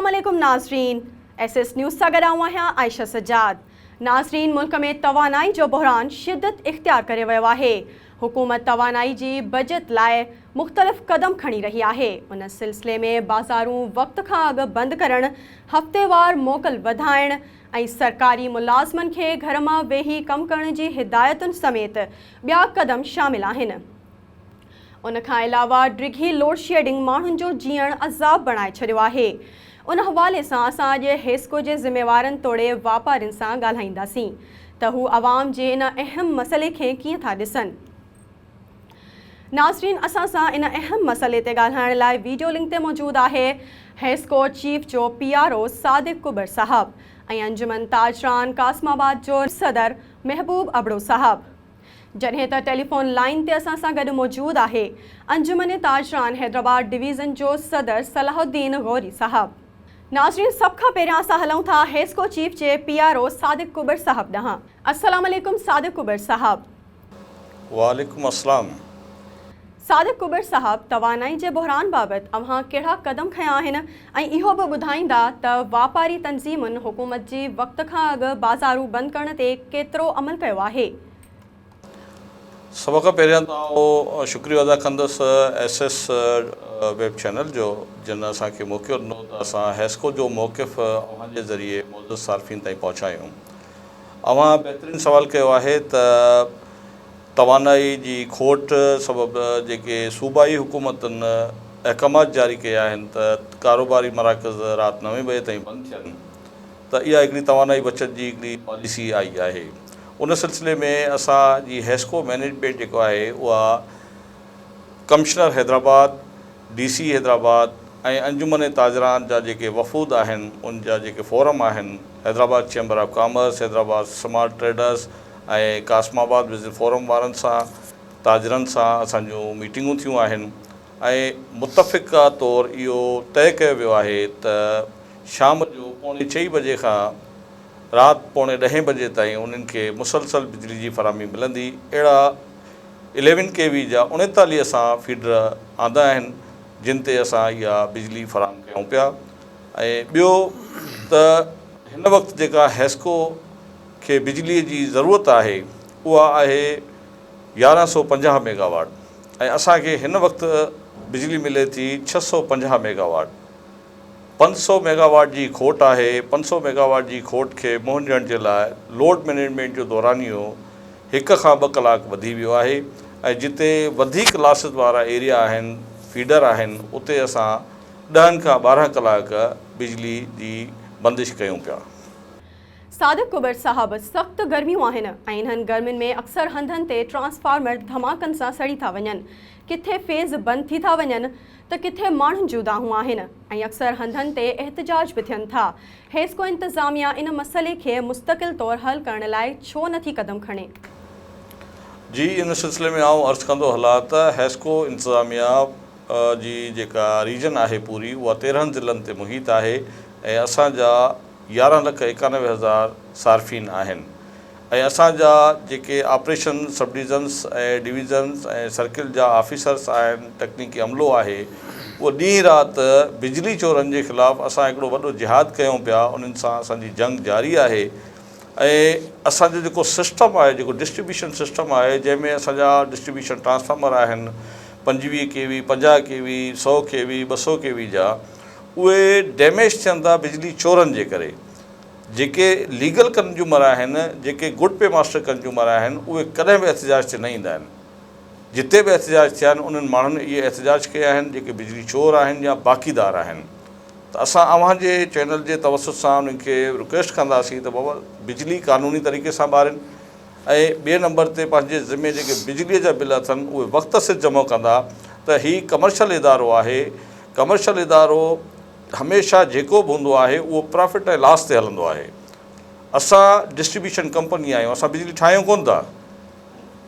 عليڪم ناظرين S S news سان گڏ آئون آهيان عائشه سجاد ناظرين ملڪ ۾ توانائي جو بحران شدت اختيار ڪري ويو آهي حڪومت توانائي جي بچت لاء مختلف قدم کڻي رهي آهي ان سلسلي ۾ بازارون وقت کان اڳ بند ڪرڻ هفتيوار موڪل وڌائڻ ۽ سرڪاري ملازمن کي گهر مان ويهي ڪم ڪرڻ جي هدايتن سميت ٻيا قدم شامل آهن. ان کان علاوه ڊگهي لوڊشيڊنگ ماڻهن جو جيئڻ عذاب بڻائي ڇڏيو آهي. ان حوالي سان اسان اڄ حيسڪو جي ذميوارن توڙي واپارين سان ڳالهائينداسين ته هو عوام جي ان اهم مسئلي کي ڪيئن ٿا ڏسن. ناظرين اسان سان ان اهم مسئلي تي ڳالهائڻ لاء ويڊيو لنڪ تي موجود آهي حيسڪو چيف جو پي آر او صادق ڪٻر صاحب ۽ انجمن تاجران قاسم آباد جو صدر محبوب ابڙو صاحب. جڏهن ته ٽيليفون لائين تي اسان سان گڏ موجود آهي انجمن تاجران حيدرآباد ڊويزن جو صدر صلاح الدين غوري صاحب. ناظرين سڀ کان پهريان اسان هلون ٿا حيسڪو چيف جي پي آر او صادق ڪٻر صاحب ڏانهن. السلام عليڪم صادق ڪٻر صاحب. وعليڪم السلام. صادق ڪٻر صاحب توانائي جي بحران بابت اوهان ڪهڙا قدم کنيا آهن ۽ اهو به ٻڌائيندا ته واپاري تنظيمن حڪومت جي وقت کان اڳ بازارون بند ڪرڻ تي ڪيترو عمل ڪيو آهي؟ سڀ کان پهريان ته آئون شڪريو ادا ڪندس ايس ايس ويب چينل جو جن اسان کي موقعو ڏنو ته اسان حيسڪو جو موقف اوهان جي ذريعي معزز صارفين تائين پهچايون. اوهان بهترين سوال ڪيو آهي ته توانائي جي کوٽ سبب جيڪي صوبائي حڪومتن احڪامات جاري ڪيا آهن ته ڪاروباري مراڪز رات نوين بجي تائين بند ٿين ته اها هڪڙي توانائي بچت جي هڪڙي پاليسي آئي آهي ان سلسلي ۾ اسان جي حيسڪو مئنيجمينٽ جيڪو آهي اها commissioner Hyderabad, D C Hyderabad ۽ انجمن تاجران جا جيڪي وفود آهن ان جا جيڪي فورم آهن Hyderabad chamber of commerce, Hyderabad small traders ۽ Qasimabad business forum وارن سان تاجرن سان اسان جون ميٽنگون ٿيون آهن ۽ متفقه طور اهو طئي ڪيو ويو آهي ته شام جو پوڻي چئي بجي کان رات پوڻي ڏهين بجي تائين انهن کي مسلسل بجلي جي فراهمي ملندي اهڙا اليون ڪي وي جا 39 اسان فيڊر آندا آهن جن تي اسان اها بجلي فراهم ڪيون پيا ۽ ٻيو ته هن وقت جيڪا حيسڪو کي بجلي جي ضرورت آهي اها آهي 1150 ميگا واٽ ۽ اسان کي هن وقت بجلي ملي ٿي 650 ميگا واٽ 500 ميگا واٽ جي کوٽ آهي، 500 ميگا واٽ جي کوٽ کي منهن ڏيڻ جي لاء لوڊ مئنيجمينٽ جو دورانيو هڪ کان ٻه ڪلاڪ وڌي ويو آهي ۽ جتي وڌيڪ لاسز وارا ايريا آهن، فيڊر آهن، اتي اسان ڏهن کان 12 ڪلاڪ بجلي جي بندش ڪيون پيا. صادق ڪٻر صاحب، سخت گرميون آهن ۽ انهن گرمين ۾ اڪثر هنڌن تي ٽرانسفارمر ڌماڪن سان سڙي ٿا وڃن، ڪٿي فيز بند ٿي ٿا وڃن ته ڪٿي ماڻهن جون دانهون آهن ۽ اڪثر هنڌن تي احتجاج به ٿين ٿا، حيسڪو انتظاميا ان مسئلي کي مستقل طور حل ڪرڻ لاء ڇو نه ٿي قدم کڻي؟ جي ان سلسلي ۾ آئون عرض ڪندو هلان ته حيسڪو انتظاميا جي جيڪا ريجن آهي پوري اها 13 ضلعن تي محيط آهي ۽ اسان جا 11 لک 91 هزار صارفين آهن ۽ اسان جا جيڪي operation sub divisions ۽ divisions ۽ circle جا آفيسرس آهن ٽيڪنيڪي عملو آهي اهو ڏينهن رات بجلي چورن جي خلاف اسان هڪڙو وڏو جهاد ڪيون پيا انهن سان اسان جي جنگ جاري آهي ۽ اسان جو جيڪو سسٽم آهي جيڪو ڊسٽريبيوشن سسٽم آهي جنهن ۾ اسان جا ڊسٽريبيوشن ٽرانسفارمر آهن 25 ڪي وي 50 ڪي وي 100 ڪي وي 200 ڪي وي جا اهي ڊيميج ٿين ٿا بجلي چورن جي ڪري جيڪي ليگل ڪنزيومر آهن، جيڪي گڊ پي ماسٽر ڪنزيومر آهن، اهي ڪڏهن به احتجاج تي نه ايندا آهن. جتي به احتجاج ٿيا آهن، انهن ماڻهن اهي احتجاج ڪيا آهن، جيڪي بجلي چور آهن يا باقيدار آهن. ته اسان اوهان جي چينل جي توسط سان انهن کي رڪويسٽ ڪنداسين ته بابا بجلي قانوني طريقي سان ٻارين ۽ ٻئي نمبر تي پنهنجي ذمي جيڪي بجليء جا بل اٿن، اهي وقت سر جمع ڪندا ته هي ڪمرشل ادارو آهي، ڪمرشل ادارو هميشه جيڪو به هوندو آهي اهو پرافٽ ۽ لاس تي هلندو آهي. اسان ڊسٽريبيوشن ڪمپني آهيون، اسان بجلي ٺاهيون ڪونه ٿا.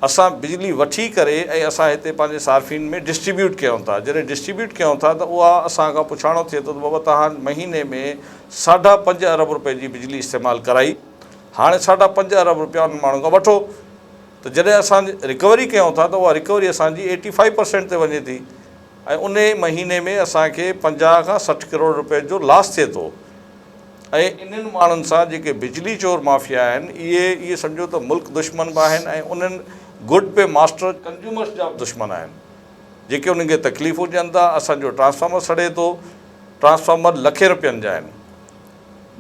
اسان بجلي وٺي ڪري ۽ اسان هتي پنهنجي صارفين ۾ ڊسٽريبيوٽ ڪيون ٿا. جڏهن ڊسٽريبيوٽ ڪيون ٿا ته اها اسان کان پڇاڻو ٿئي ٿو ته بابا توهان مهيني ۾ ساڍا پنج ارب روپين جي بجلي استعمال ڪرائي، هاڻي ساڍا پنج ارب روپيا انهن ماڻهن کان وٺو ته جڏهن اسان رڪوري ڪيون ٿا ته اها رڪوري اسان جي ايٽي فائيو پرسينٽ تي وڃي ٿي. ۽ انهي مهيني ۾ اسان کي 50 کان 60 ڪروڙ روپين جو لاس ٿئي ٿو ۽ انهن ماڻهن سان جيڪي بجلي چور مافيا آهن اهي اهي سمجهو ته ملڪ دشمن به آهن ۽ انهن گڊ پي ماسٽر ڪنزيومرس جا به دشمن آهن جيڪي انهن کي تڪليفون ڏين ٿا. اسان جو ٽرانسفارمر سڙي ٿو، ٽرانسفارمر لکين روپين جا آهن،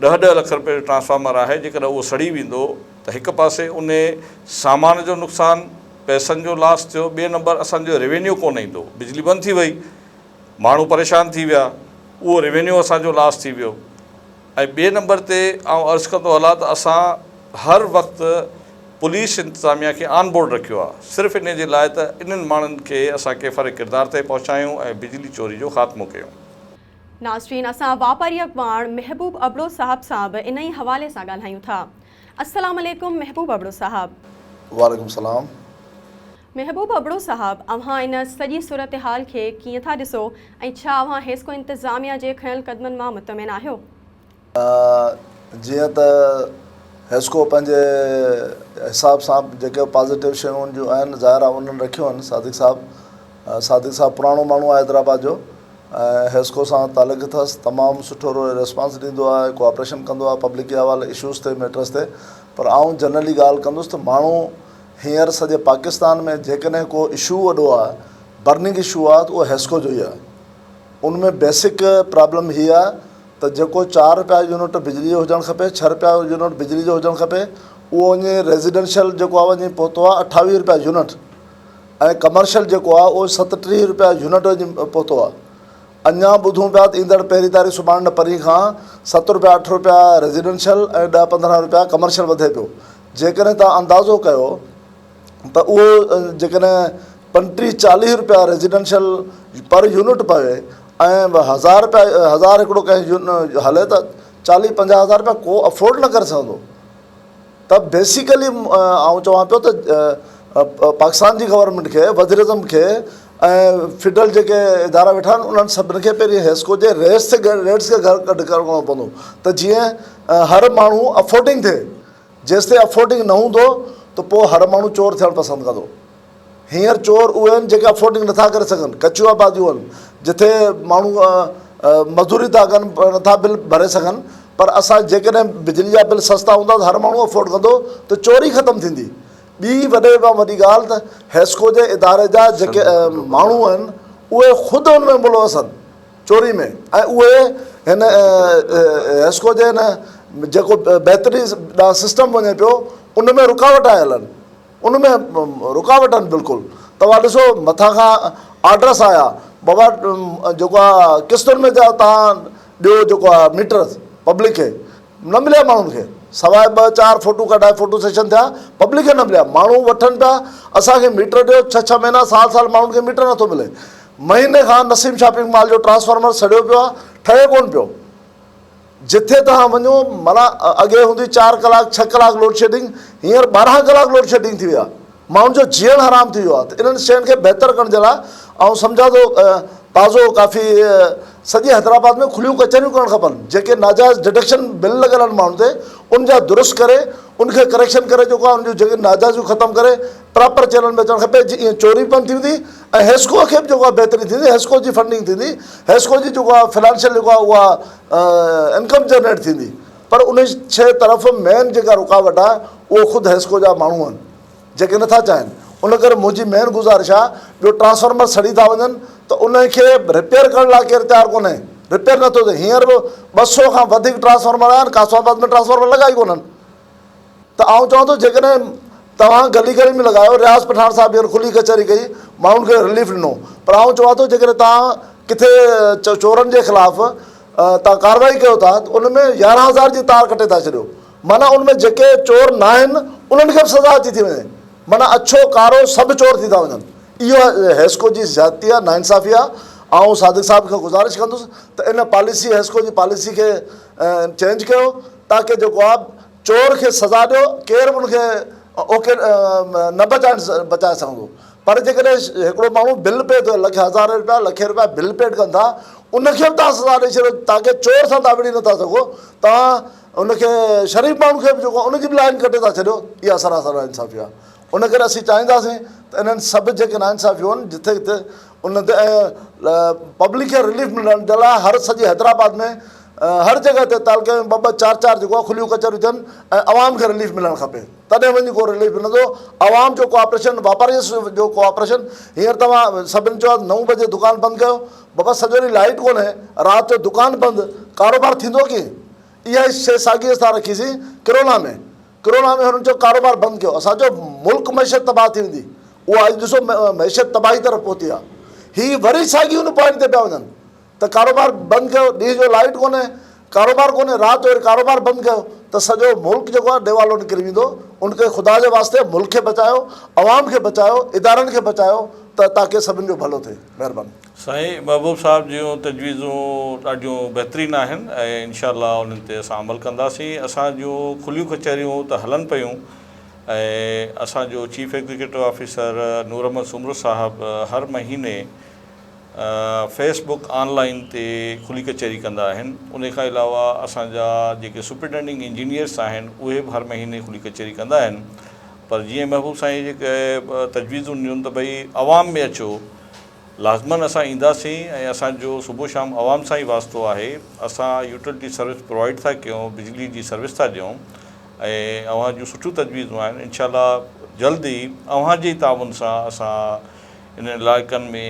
ڏهه ڏهه لک روپين جو ٽرانسفارمر آهي، جيڪڏهن اهو سڙي ويندو ته هڪ پاسي انهي سامان جو نقصان، پئسن جو لاس ٿيو، ٻئي نمبر اسان جو ريونيو ڪونه ايندو، بجلي بند ٿي وئي، ماڻهو پريشان ٿي ويا، اهو ريونيو اسان جو لاس ٿي ويو ۽ ٻئي نمبر تي آئون عرض ڪندو هلان ته اسان هر وقت پوليس انتظاميا کي آن بورڊ رکيو آهي صرف انهي جي لاء ته انهن ماڻهن کي اسان ڪيفر ڪردار تائين پهچايون ۽ بجلي چوري جو خاتمو ڪيون. ناظرين اسان واپاري اڳواڻ محبوب ابڙو صاحب سان به انهي حوالي سان ڳالهايون ٿا. السلام عليڪم محبوب ابڙو صاحب. وعليڪم السلام. محبوب ابڙو صاحب اوهان ان سڄي صورتحال کي ڪيئن ٿا ڏسو ۽ ڇا اوهان حيسڪو انتظاميا جي کنيل قدمن مان مطمئن آهيو؟ جيئن ته حيسڪو پنهنجي حساب سان جيڪي پازيٽو شيون ان جون آهن ظاهر آهي انهن رکيون آهن صادق صاحب صادق صاحب پراڻو ماڻهو آهي حيدرآباد جو ۽ حيسڪو سان تعلق اٿس تمام سٺو ريسپانس ڏيندو آهي ڪوآپريشن ڪندو آهي پبلڪ جي حوالي اشوز تي ميٽرس تي پر آئون جنرلي ڳالهه ڪندس ته ماڻهو هينئر سڄي پاڪستان ۾ جيڪڏهن ڪو اشو وڏو آهي برننگ اشو آهي ته اهو حيسڪو جو ئي آهي ان ۾ بيسڪ پرابلم هي آهي ته جيڪو چار روپيا يونٽ بجلي جو هجڻ کپي ڇهه روپيا يونٽ بجلي جو هجڻ کپي اهو وڃي ريزيڊنشل جيڪو آهي وڃي پهتو آهي اٺاويهه روپيا يونٽ ۽ ڪمرشل جيڪو آهي اهو 37 روپيا يونٽ وڃي پهتو آهي. اڃا ٻڌون پيا ته ايندڙ پهرين تاريخ سڀاڻي نه پرين کان ست روپيا اٺ روپيا ريزيڊنشل ۽ ڏهه 15 روپيا ڪمرشل وڌي پيو. جيڪڏهن توهان اندازو ڪيو ته اهو جيڪڏهن 35 40 روپيا ريزيڊنشل پر يونٽ پوي ۽ هزار روپيا هزار هڪڙو ڪنهن هلي ته 40 50 هزار روپيا ڪو افورڊ نه ڪري سگهندو. ته بيسيڪلي آئون چوان پيو ته پاڪستان جي گورنمينٽ کي وزيراعظم کي ۽ فيڊرل جيڪي ادارا ويٺا آهن انهن سڀني کي پهرين حيسڪو جي ريٽس تي ريٽس کي گهر گڏ ڪرڻو پوندو ته جيئن هر ماڻهو افورڊنگ ٿئي جيستائين افورڊنگ نه هوندو ته پوء هر ماڻهو چور ٿيڻ پسند ڪندو. هينئر چور اهي آهن جيڪي افورڊنگ نٿا ڪري سگهن، ڪچيون آباديون آهن جتي ماڻهو مزدوري ٿا ڪن نٿا بل ڀري سگهن پر اسان جيڪڏهن بجلي جا بل سستا هوندا ته هر ماڻهو افورڊ ڪندو ته چوري ختم ٿيندي. ٻي وڏي مان وڏي ڳالهه ته حيسڪو جي اداري جا جيڪي ماڻهو آهن اهي خود ان ۾ ملوث آهن چوري ۾ ۽ اهي هن حيسڪو جي هن جيڪو بهتري ڏانهن سسٽم وڃي پيو ان ۾ رڪاوٽ آيل آهن. ان ۾ رڪاوٽ آهن بلڪل توهان ڏسو مٿان کان آرڊرس آيا بابا جيڪو آ قسطن ۾ توهان ڏيو جيڪو آ ميٽر پبلڪ کي نه مليا ماڻهن کي سواء ٻه چار فوٽو ڪڍائي فوٽو سيشن ٿيا پبلڪ کي نه مليا ماڻهو وٺن پيا اسان کي ميٽر ڏيو ڇهه ڇهه مهينا سال سال ماڻهن کي ميٽر نٿو ملي مهيني کان نسيم شاپنگ مال جو ٽرانسفارمر سڙيو پيو آ ٺهي ڪون پيو جٿي توهان وڃو معنيٰ اڳي هوندي چار ڪلاڪ ڇهه ڪلاڪ لوڊشيڊنگ هينئر 12 ڪلاڪ لوڊشيڊنگ ٿي وئي آهي ماڻهن جو جيئڻ حرام ٿي ويو آهي ته انهن شين کي بهتر ڪرڻ جي لاء آئون سمجهان ٿو تازو ڪافي سڄي حيدرآباد ۾ کليون ڪچهريون ڪرڻ کپن جيڪي ناجائز ڊڊڪشن بل لڳل آهن ماڻهن تي ان جا درست ڪري ان کي ڪريڪشن ڪري جيڪو آهي ان جون جيڪي ناجائزيون ختم ڪري پراپر چينل ۾ اچڻ کپي جي ائين چوري به بند ٿي ويندي ۽ حيسڪو کي به جيڪو آهي بهتري ٿيندي حيسڪو جي فنڊنگ ٿيندي حيسڪو جي جيڪو آهي فنانشل جيڪو آهي اها انڪم جنريٽ ٿيندي پر ان شيء طرف مين جيڪا رڪاوٽ آهي اهو خود حيسڪو جا ماڻهو آهن جيڪي نٿا چاهين ان ڪري منهنجي مين گذارش آهي ٻيو ٽرانسفارمر سڙي ٿا وڃن ته ان کي رپيئر ڪرڻ لاء ڪير تيار ڪونهي رپيئر نٿو ٿئي هينئر به 200 کان وڌيڪ ٽرانسفارمر آهن قاسم آباد ۾ ٽرانسفارمر لڳا ئي ڪونهن ته آئون چوان ٿو جيڪڏهن توهان گلي گلي ۾ لڳايو رياض پٺاڻ صاحب هينئر کلي ڪچهري ڪئي ماڻهن کي رليف ڏنو پر آئون چوان ٿو جيڪڏهن توهان ڪٿي چورن جي خلاف توهان ڪارروائي ڪيو ٿا ته ان ۾ 11,000 جي تار ڪٽي ٿا ڇڏيو معنيٰ ان ۾ جيڪي چور ناهن انهن کي به سزا اچي ٿي وڃي معنيٰ اڇو ڪارو سڀ چور ٿي ٿا وڃن اهو حيسڪو جي زيادتي آهي ناانصافي آهي آئون صادق صاحب کي گذارش ڪندس ته ان پاليسي حيسڪو جي پاليسي کي چينج ڪيو تاڪه جيڪو آهي چور کي سزا ڏيو ڪير به ان کي اوکي نه بچائڻ بچائي سگهندو پر جيڪڏهن هڪڙو ماڻهو بل پي ٿو لک هزار روپيا لکين روپيا بل پيڊ ڪن ٿا ان کي به توهان سزا ڏئي ڇڏيو تاڪه چور سان توهان وڙهي نٿا سگهو توهان ان کي شريف ماڻهو کي به جيڪو ان جي به لائن ڪٽي ٿا ڇڏيو اها سراسر ناانصافي آهي ان ڪري اسين چاهينداسين ته انهن سڀ جيڪي ناانصافيون آهن جتي ڪٿي ان تي ۽ پبلڪ کي رليف ملڻ جي لاء هر سڄي حيدرآباد ۾ هر جڳهه تي تعلقي ۾ ٻه ٻه چار چار جيڪو آهي کليون ڪچهريون ٿين ۽ عوام کي رليف ملڻ کپي تڏهن وڃي ڪو رليف ملندو عوام جو ڪوآپريشن واپاري جو ڪوآپريشن هينئر توهان سڀن چيو آهي نو بجي دڪان بند ڪيو بابا سڄو ڏينهن لائيٽ ڪونهي رات جو دڪان بند ڪاروبار ٿيندو ڪيئن اها ئي شيء ساڳي اسان رکيسين ڪرونا ۾ ڪرونا ۾ هنن چيو ڪاروبار بند ڪيو اسان چيو ملڪ معيشت تباهه ٿي ويندي اها اڄ ڏسو معيشت تباهي طرف پهتي آهي هي وري ساڳي ان پوائنٽ تي پيا وڃن ته ڪاروبار بند ڪيو ڏينهن جو لائٽ ڪونهي ڪاروبار ڪونهي رات جو وري ڪاروبار بند ڪيو ته سڄو ملڪ جيڪو آهي ڏيوالو نڪري ويندو ان کي خدا جي واسطي ملڪ کي بچايو عوام کي بچايو ادارن کي بچايو ته تاڪه سڀن جو ڀلو ٿئي مهرباني. سائين محبوب صاحب جون تجويزون ڏاڍيون بهترين آهن ۽ انشاء الله انهن تي اسان عمل ڪنداسين اسان جون کليون ڪچهريون ته هلن پيون ۽ اسان جو chief executive officer Noor Ahmed Soomro صاحب هر مهيني فيس بڪ آن لائين تي کلي ڪچهري ڪندا آهن ان کان علاوه اسان جا جيڪي سپرنٽينڊنگ انجنيئرس آهن اهي به هر مهيني کلي ڪچهري ڪندا آهن پر جيئن محبوب سائين جيڪي تجويزون ڏنيون ته ڀئي عوام ۾ اچو لازمن اسان اينداسين ۽ اسان جو صبح شام عوام سان ئي واسطو آهي اسان يوٽيلٽي سروس پرووائيڊ ٿا ڪيون بجلي جي سروس ٿا ڏيون ۽ اوهان جون سٺيون تجويزون آهن انشاء الله جلد ئي اوهان جي تعاون سان اسان انهن علائقن ۾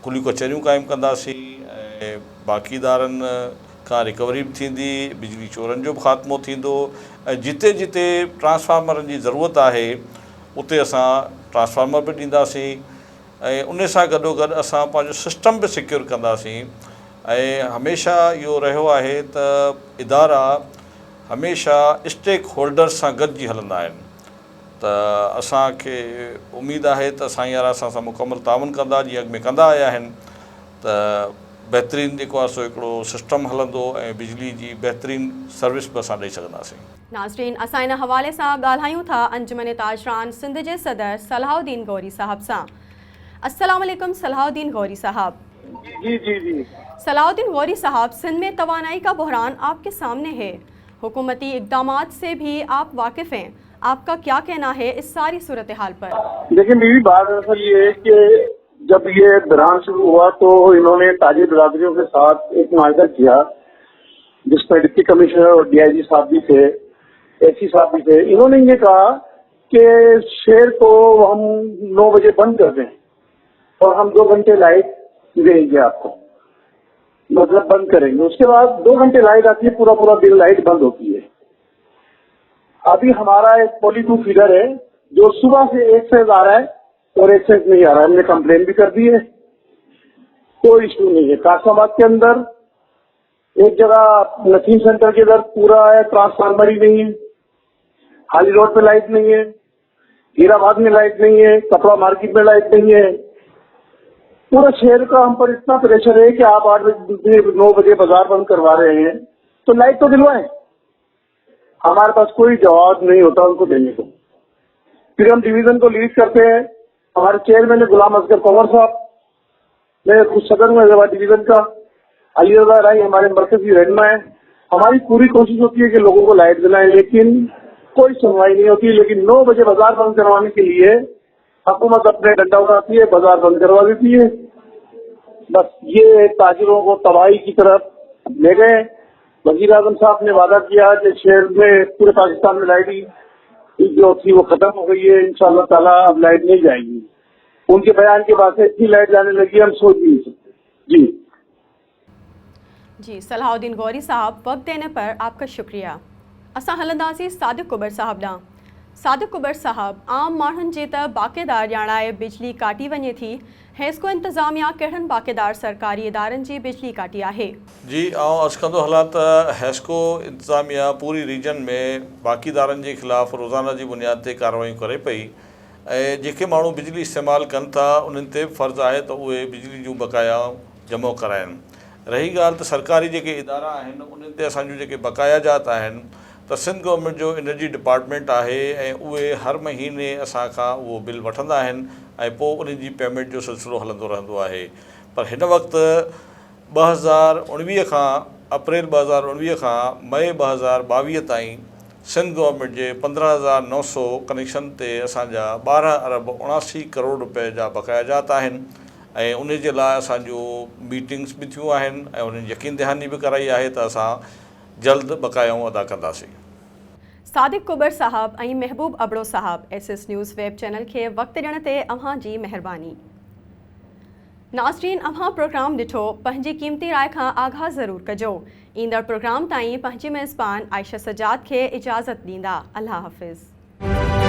کليون ڪچهريون قائم ڪنداسين ۽ باقيدارن کان رڪوري به ٿيندي بجلي چورن جو به خاتمو ٿيندو ۽ جتي جتي ٽرانسفارمرن جي ضرورت آهي اتي اسان ٽرانسفارمر به ڏينداسين ۽ ان سان گڏوگڏ اسان پنهنجو سسٽم به سيڪيور ڪنداسين ۽ هميشه اهو رهيو آهي ته ادارا هميشه اسٽيڪ هولڊرز سان گڏجي هلندا آهن ته اسان کي اميد آهي ته سائين وارا اسان سان مڪمل تعاون ڪندا جيئن اڳ ۾ ڪندا آيا آهن ته بهترين جيڪو آهي سو هڪڙو سسٽم هلندو ۽ بجلي جي بهترين سروس به اسان ڏئي سگهنداسين. ناظرين اسان ان حوالي سان ڳالهايون ٿا انجمن تاجران سنڌ جي صدر صلاح الدين غوري صاحب سان. السلام عليڪم صلاح الدين غوري صاحب. جي جي جي. صلاح الدين غوري صاحب سنڌ ۾ توانائي کا بحران آپ کے سامني هي حڪومتي اقدامات سي ڀي آپ واقف هين آپ کا کيا کهنا هي اس ساري صورتحال پر. ليڪن بي بي بات اصل یہ ہے کہ جب یہ بحران شروع ہوا تو انہوں نے تاجر برادریوں کے ساتھ ایک معاہدہ کیا جس میں ڈپٹی کمشنر اور ڈی I جی صاحب بھی تھے، اے سی صاحب بھی تھے۔ انہوں نے یہ کہا کہ شہر کو ہم 9 بجے بند کر دیں اور ہم 2 گھنٹے لائٹ دیں گے آپ کو، مطلب بند کریں گے۔ اس کے بعد 2 گھنٹے لائٹ آتی ہے، پورا پورا دن لائٹ بند ہوتی ہے۔ ابھی ہمارا ایک پولی 2 فیڈر ہے جو صبح سے ایک فیز آ رہا ہے اور ایک فیز نہیں آ رہا ہے۔ ہم نے کمپلین بھی کر دی ہے، کوئی ایشو نہیں ہے۔ قاسم آباد کے اندر ایک جگہ نسیم سینٹر کے ادھر پورا ہے، ٹرانسفارمر ہی نہیں ہے۔ حالی روڈ پہ لائٹ نہیں ہے، ہیرا آباد میں لائٹ نہیں ہے، کپڑا مارکیٹ میں لائٹ نہیں ہے۔ پورا شہر کا ہم پر اتنا پریشر ہے کہ آپ 8 بجے 9 بجے بازار بند کروا رہے ہیں تو لائٹ تو دلوائیں۔ ہمارے پاس کوئی جواب نہیں ہوتا ان کو دینے کو۔ پھر ہم ڈویژن کو لیڈ کرتے ہیں، ہمارے چیئرمین غلام اصغر کنور صاحب، میں خود صدر ہوں حیدرآباد ڈویژن کا، علی رضا رائی ہمارے مرکزی رہنما ہیں۔ ہماری پوری کوشش ہوتی ہے کہ لوگوں کو لائٹ دلائیں، لیکن کوئی سنوائی نہیں ہوتی۔ لیکن 9 بجے بازار بند کروانے کے لیے حکومت اپنے ڈنڈا اٹھاتی ہے، بازار بند کروا دیتی ہے۔ بس یہ تاجروں کو تباہی کی طرف لے گئے۔ وزیر اعظم صاحب نے وعدہ کیا کہ شہر میں پورے پاکستان میں لائٹ جو تھی وہ ختم ہو گئی ہے، انشاءاللہ تعالیٰ اب لائٹ نہیں جائے گی۔ ان کے بیان کے بعد سے اتنی لائٹ جانے لگی، ہم سوچ بھی نہیں سکتے۔ جی جی صلاح الدین غوري صاحب وقت ڏيڻ پر آپ کا شڪريه. اسان هلنداسين صادق ڪٻر صاحب ڏانهن. صادق ڪٻر صاحب عام ماڻهن جي ته باقيدار ڄاڻائي بجلي ڪاٽي وڃي ٿي، حيسڪو انتظاميا ڪهڙن باقيدار سرڪاري ادارن جي بجلي ڪاٽي آهي؟ جي آئون عرض ڪندو هلان ته حيسڪو انتظاميا پوري ريجن ۾ باقيدارن جي خلاف روزانه جي بنياد تي ڪارروايون ڪري پئي ۽ جيڪي ماڻهو بجلي استعمال ڪن ٿا انهن تي به فرض آهي ته اهي بجلي جون بقايائون جمع ڪرائين. رهي ڳالهه ته سرڪاري جيڪي ادارا آهن انهن تي اسان جون جيڪي بقايا جات آهن ته سنڌ گورنمينٽ جو انرجي ڊپارٽمينٽ آهي ۽ اهي هر مهيني اسان کان اهو بل وٺندا آهن ۽ پوء انهن جي پيمينٽ جو سلسلو هلندو رهندو آهي پر هن وقت 2019 کان اپريل 2019 کان مئي 2022 تائين سنڌ گورنمينٽ جي 15900 ڪنيڪشن تي اسان جا 12 ارب 79 ڪروڙ روپيه جا بقايا جات آهن. ۽ ان جي لاء اسان جو ميٽنگس به ٿيون آهن ۽ انهن يقين دهاني به ڪرائي آهي ته اسان جلد بقايائون ادا ڪنداسين. صادق ڪٻر صاحب ۽ محبوب ابڙو صاحب S S news web channel کي وقت ڏيڻ تي اوهان جي مهرباني. ناظرين اوهان پروگرام ڏٺو پنهنجي قيمتي راء کان آگاهه ضرور ڪجو. ايندڙ پروگرام تائين پنهنجي ميزبان عائشه سجاد کي اجازت ڏيندا. الله حافظ.